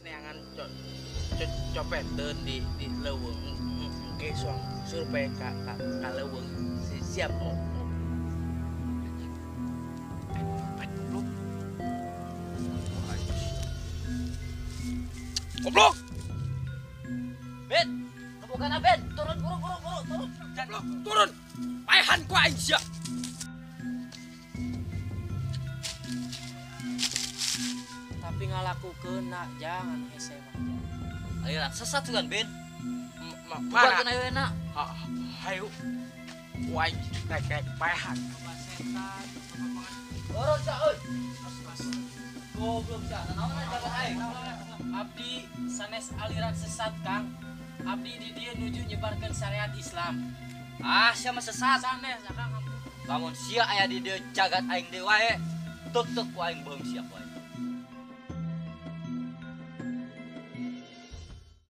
Neangan copeteun di leuweung engke soang survei ka leuweung. Siap. Oh. Goblok. Goblok. Ben, bukan Ben, turun buru buru buru turun. Goblok, turun. Paehan ku aing sia. Tapi ngalakukeun nak jangan hese mah. Ayo sesat kan Ben. Mana? Ayo enak. Hayu. Wah, rek paehan. Turun sia euy. Goblok sia, naon jagat aing. Abdi sanes aliran sesat Kang. Abdi di dieu nuju nyebarkeun syariat Islam. Ah, sia mah sesat. Sanes Kang. Lamun sia aya di dieu jagat aing deui wae. Tek-tek ku aing beung sia ku aing.